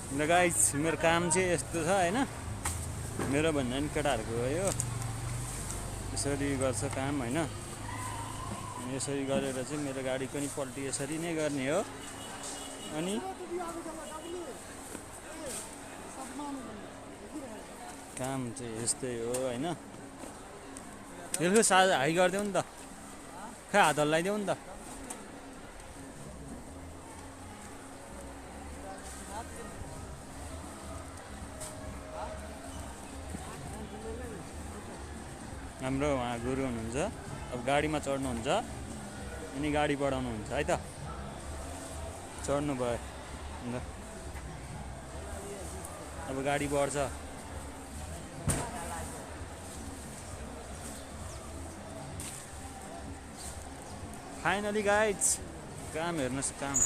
ल गाइस मेरो काम चाहिँ यस्तो छ हैन मेरो भन्दा नि केटाहरूको हो यो यसरी गर्छ काम हैन यसरी गरेर चाहिँ मेरो गाडी पनि पल्टी यसरी नै गर्ने हो अनि काम चाहिँ यस्तै हो हैन यसको साझा हाई गरिदेऊ नि त खै हात हल्लाइदेऊ नि त हाम्रो उहाँ गुरु हुनुहुन्छ अब गाडीमा चढ्नुहुन्छ अनि गाडी बढाउनुहुन्छ है त चढ्नु भयो ल अब गाडी बढ्छ फाइनली गाइज काम हेर्नुहोस् काम